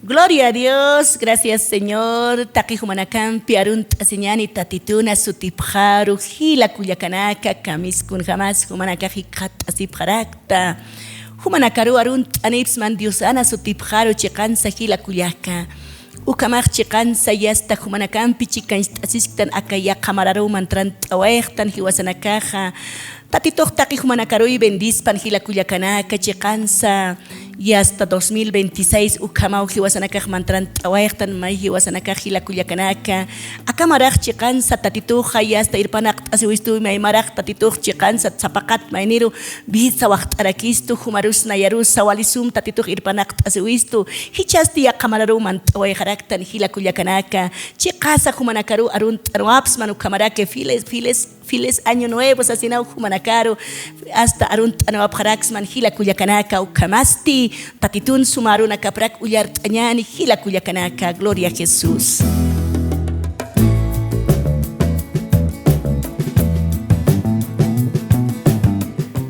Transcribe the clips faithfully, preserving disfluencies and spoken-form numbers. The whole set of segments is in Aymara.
Gloria a Dios, gracias Señor. Taqi jumanakampi arunt'asiñäni Tatituna sutipxaru, jila kullakanaka, kamis kunjamas jumanakax jikxatt'asipxarakta. Jumanakaru arunt'anipxsman Diosana sutipxaru chiqansa jila kullaka. Ukhamax chiqansa yasta jumanakampi chikancht'asisktan aka yaqha mararuw mantrant'awayxtan jiwasanakaxa. Tatitux taqi jumanakaruy bendispan jila kullakanaka chiqansa yasta dos mil veintiséis ukhamaw jiwasanakax mantrant'awayxtan may jiwasanakax jila kullakanaka. Aka marax chiqansa Tatituxa yasta irpanaqt'asiwistu, may marax Tatitux chiqansa sapaqat mayniru visa waxt'arakistu, jumarus nayarusa walisum Tatitux irpanaqt'asiwistu, jichhasti yaqha mararuw mant'awayxaraktan jila kullakanaka. Chiqasa jumanakaru arunt'anwapxsman ukhamaraki files, files, files año nuevo sasinaw jumanakaru, hasta arunt'anwapxaraksman jila kullakanaka, ukhamasti Tatitun suma arunakaprak ullart'añäni jila kullakanaka. Gloria a Jesús.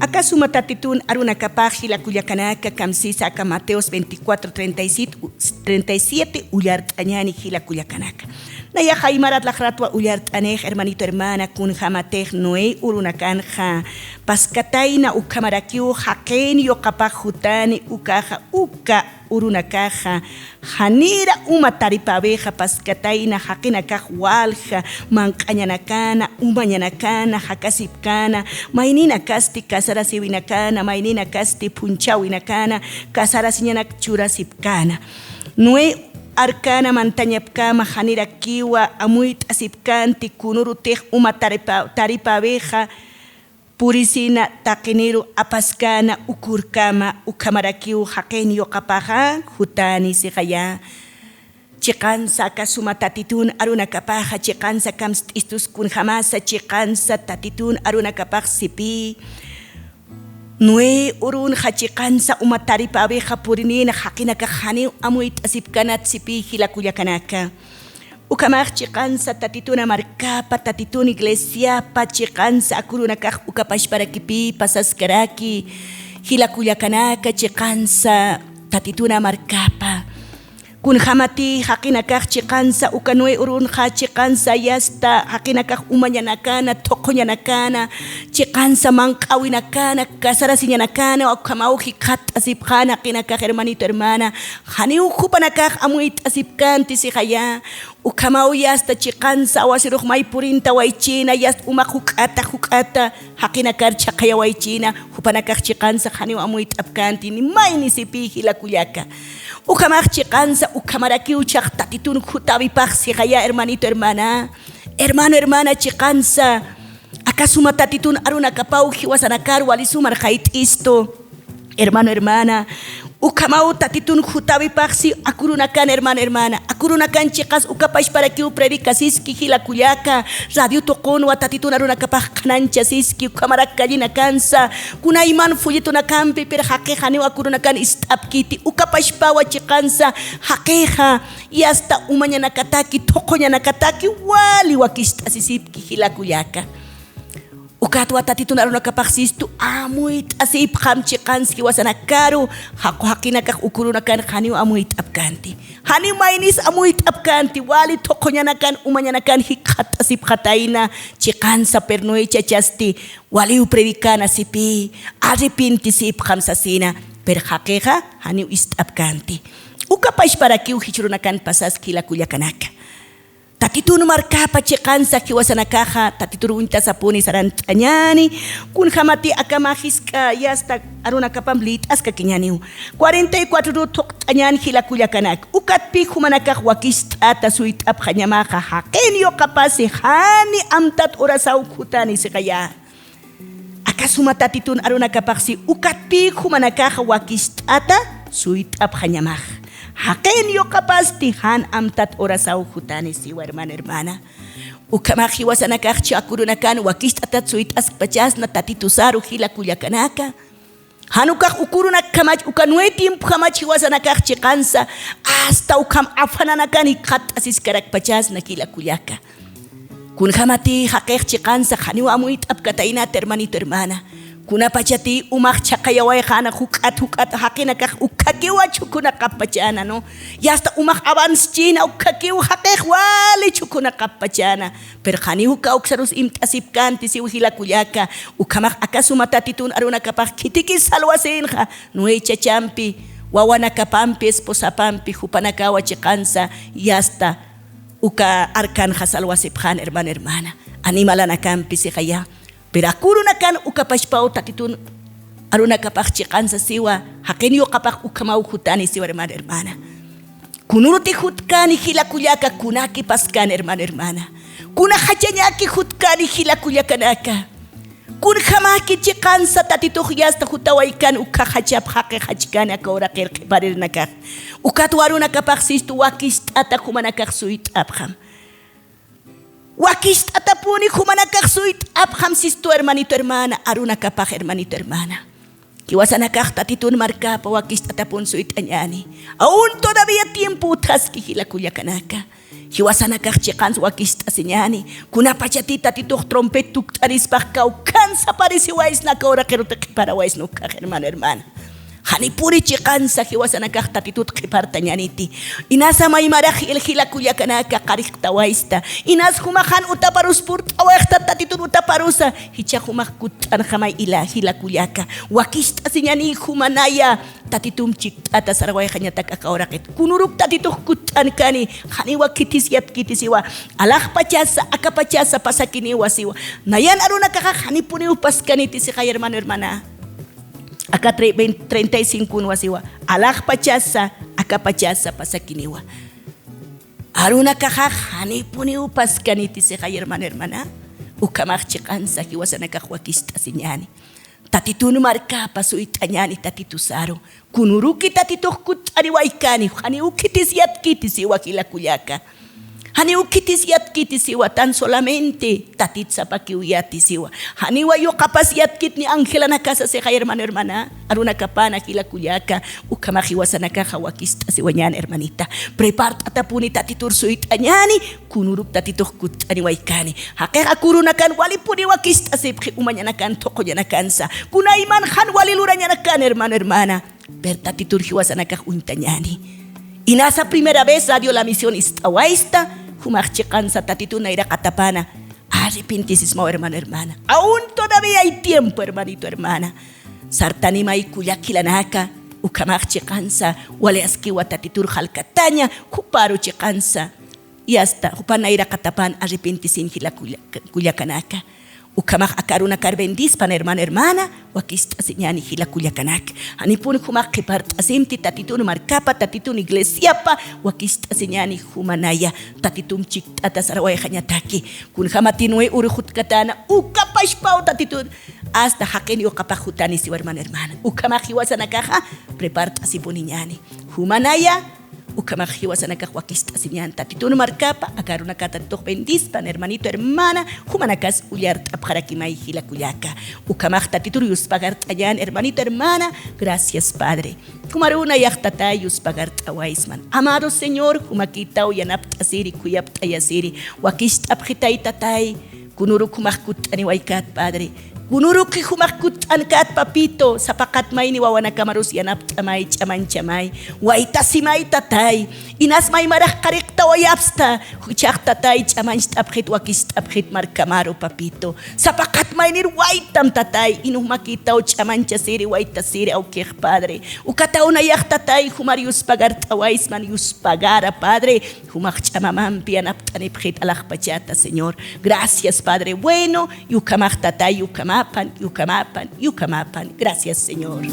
Aka suma Tatitun arunakapax jila kullakanaka, kamsisa aka Mateos veinticuatro treinta y siete, treinta y siete ullart'añäni jila kullakanaka. Nayax aymarat laqratwa ullart'anix, hermanito, hermana, kunjamatix Noé urunakanxa paskatayna ukhamarakiw jaqin yuqapax jutani, ukaxa uka urunakaxa janira uma taripäwixa paskatayna jaqinakax walja, manq'añanakana, umañanakana, jakasipkana, mayninakasti casarasiwinakana, mayninakasti phunchhäwinakana, casarasiñanak churasipkana. Noé arcana mantañapkama janirakiwa amuyt'asipkanti, kunürutix uma taripa-, taripäwixa purisina taqiniru apaskana ukurkama, ukhamarakiw jaqin yuqapaxa jutani sixaya. Chiqansa aka suma Tatitun arunakapaxa, chiqansa kamst'istus kunjamasa, chiqansa Tatitun arunakapax sipï. Noé urunxa chiqansa uma taripäwixa purinïna jaqinakax janiw amuyt'asipkanat sipï jila kullakanaka. Ukhamax chiqansa Tatituna markapa, Tatitun iglesiapa, chiqansa ak urunakax uka pachparakipï pasaskaraki, jila kullakanaka, chiqansa Tatituna markapa. Kunjamatï jaqinakax chiqansa uka Noé urunxa chiqansa yasta jaqinakax umañanakana, thuquñanakana, chiqansa manq'äwinakana, casarasiñanakana, ukhamaw jikxatt'asipxän jaqinakax, hermanito, hermana, janiw jupanakax amuyt'asipkänti sixaya. Ukhamaw yasta chiqansa awasirux may purintawaychïna, yasta umax juk'ata, juk'ata jaqinakar chhaqhayawaychïna, jupanakax chiqansa janiw amuyt'apkänti ni mayni sipï jila kullaka. Ukhamax chiqansa ukhamarakiw chhax Tatitun jutäwipax sixaya, hermanito, hermana. Hermano, hermana, chiqansa aka suma Tatitun arunakapaw jiwasanakar wali sumar jayt'istu. Hermano, hermana, ukhamaw Tatitun jutäwipaxsi ak urunakan, hermano, hermana. Ak urunakan chiqas uka pachparakiw predicasiski jila kullaka, radio tuqunwa Tatitun arunakapax qhanañchasiski, ukhamarak callinakansa, kunayman folletonakampi, pero jaqix janiw ak urunakan ist'apkiti, uka pachpawa chiqansa jaqixa yasta umañanakataki, thuquñanakataki wali wakicht'asisipki jila kullaka. Ukatwa Tatitun arunakapax sistu amuyt'asipxam chiqans jiwasanakaru, jaqu jaqinakax uk urunakan janiw amuyt'apkänti. Janiw maynis amuyt'apkänti, wali thuquñanakan, umañanakan jikxatt'asipxatayna, chiqansa pero Noé chachasti, waliw predicana sipï, arrepentisipxam sasina, pero jaqixa janiw ist'apkänti. Uka pachparakiw jichhürunakan pasaski jila kullakanaka. Tatitun markapa chiqansa jiwasanakaxa, Tatitur uñtasapuni sarant'añäni, kunjamati akama jisk'a yasta arunakapam liyt'askakiñäniw. Cuarenta y cuatro ru thuqt'añän jila kullakanak. Ukatpï jumanakax wakicht'ata suyt'apxañamaxa, jaqin yuqapasi jani amtat urasaw jutani sixaya. Aka suma Tatitun arunakapaxsi ukatpï jumanakaxa wakicht'ata suyt'apxañamax. Jaqin yuqapasti jan amtat urasaw jutani siwa, hermano, hermana. Ukhamax jiwasanakaxchi ak urunakan wakicht'atat suyt'askpachasna Tatitusaru jila kullakanaka. Jan ukax uk urunakjamach, uka Noé tiempojamach jiwasanakax chiqansa, hasta ukham afananakan jikxatt'asiskarakpachasna jila kullaka. Kunjamati jaqix chiqansa janiw amuyt'apkataynat, hermanito, hermana. Kunapachati umax chhaqayawayxäna juk'at juk'at jaqinakax ukkhakiwa chhukunaqapachäna, ¿no? Y hasta umax avanzchïna ukkhakiw jaqix wali chhukunaqapachäna. Pero janiw kawksarus imt'asipkänti siw jila kullaka, ukhamax aka suma Tatitun arunakapax khitikis salwasïnxa, Noé chachampi, wawanakapampi, esposapampi, jupanakawa chiqansa, y hasta uka arkanxa salwasipxän, hermano, hermana. Animalanakampi sixaya. Pero aka urunakan uka pachpaw Tatitun arunakapax chiqansa siwa, jaqin yuqapax ukhamaw jutani siwa, hermano, hermana. Kunuruti jutkäni jila kullaka, kunaki paskän, hermano, hermana. Kuna jachañaki jutkäni jila kullakanaka. Kunjamäki chiqansa Tatitux yasta jutawaykan ukkha jachap jaqix jachkani aka uraqir qhiparirinakax. Ukat arunakapax sistu wakicht'ata jumanakax suyt'apxam. Wakicht'atapuni jumanakax suyt'apxam sistu, hermanito, hermana, arunakapax, hermanito, hermana. Jiwasanakax Tatitun markapa wakicht'atapun suyt'añäni. Aún todavía tiempo utjaski jila kullakanaka. Jiwasanakax chiqans wakicht'asiñäni. Kunapachati Tatitux trompet tukt'arispax kawkhansa parisiwaysna aka uraqiruti qhiparawaysna ukkhax, hermano, hermana. Janipuni chiqansa jiwasanakax Tatitut qhipartañäniti. Inasa maymarax el jila kullakanaka qariqtawaysta. Inas jumax jan utaparus purt'awayxta Tatitun utaparusa. Jichha jumax kutt'anxamay ila jila kullaka. Wakicht'asiñäni jumanaya. Tatitum chikt'ata sarawayxañatak aka uraqit. Kunuruk Tatitux kutt'ankani. Janiwa khitis yatkiti siwa. Alaxpachasa, akapachasa pasakiniwa siwa. Nayan arunakaxa janipuniw paskaniti sixay, hermano, hermana. Aka tre-, veinte, treinta y cinco wasiwa. Alaxpachasa, akapachasa pasakiniwa. Arunakaxa janipuniw paskaniti sixay, hermano, hermana. Ukhamax chiqansa jiwasanakax wakicht'asiñäni. Tatitun markapa suyt'añäni Tatitusaru. Kunuruki Tatitux kutt'aniwaykani, janiw khitis yatkiti siwa jila kullaka. Janiw khitis yatkiti siwa, tan solamente Tatit sapakiw yati siwa. Janiwa yuqapas yatkit ni angelanakasa sixay, hermano, hermana, arunakapana jila kullaka, ukhamax jiwasanakaxa wakicht'asiwañäni, hermanita. Prepart'atapuni Tatitur suyt'añäni, kunuruk Tatitux kutt'aniwaykani. Jaqix aka urunakan walipuni wakicht'asipxi umañanakan thuqhuñanakansa. Kunayman jan wali lurañanakan, hermano, hermana. Pero Tatitun jiwasanakax uñtañäni. Inasa primera vez Radio La Misión ist'awaysta, jumax chiqansa Tatitun nayraqatapana. Arrepentisismaw, hermano, hermana. Aún todavía hay tiempo, hermanito, hermana. Sartanimay kullak jilanaka, ukhamax chiqansa, wali askiwa Tatitur jalkataña, juparu chiqansa. Y hasta, jupan nayraqatapan arrepentisin jila kulla-, kullakanaka. Ukhamax aka arunakar bendispan, hermano, hermana, wakicht'asiñäni jila kullakanak. Janipun jumax qhipart'asimti Tatitun markapa, Tatitun iglesiapa, wakicht'asiñäni jumanaya, Tatitum chikt'ata sarawayxañataki. Kunjamati Noé uru jutkatäna, uka pachpaw Tatitun, hasta jaqin yuqapax jutani siwa, hermano, hermana. Ukhamax jiwasanakaxa, prepart'asipuniñäni. Jumanaya, Ukhamax jiwasanakax wakicht'asiñän Tatitun markapa, aka arunaka Tatitux bendispan, hermanito, hermana, jumanakas ullart'apxarakimay jila kullaka. Ukhamax Tatitur yuspagart'añän, hermanito, hermana, gracias, Padre. Jumaru nayax Tatay yuspagart'awaysman. Amado Señor, jumakïtaw yanapt'asiri, khuyapt'ayasiri, wakicht'apxitay, Tatay. Kunuruk jumax kutt'aniwaykat, Padre. Kunuruk jumax kutt'ankat, Papito. Sapaqat mayni wawanakamarus yanapt'amay, ch'amanchamay. Waytasimay, Tatay. Inas maymarax qariqtawayapxsta. Jichhax, Tatay, ch'amancht'apxit, wakicht'apxit markamaru, Papito. Sapaqat maynir waytam, Tatay. Inu jumakïtaw ch'amanchasiri, waytasiri, awkix, Padre. Ukataw nayax, Tatay, jumar yuspagart'awaysman, yuspagara, Padre. Jumax ch'amamampi yanapt'anipxit alaxpachata, Señor. Gracias, Padre bueno. Yukhamax, Tatay, yukhamapan, yukhamapan, yukhamapan. Gracias, Señor.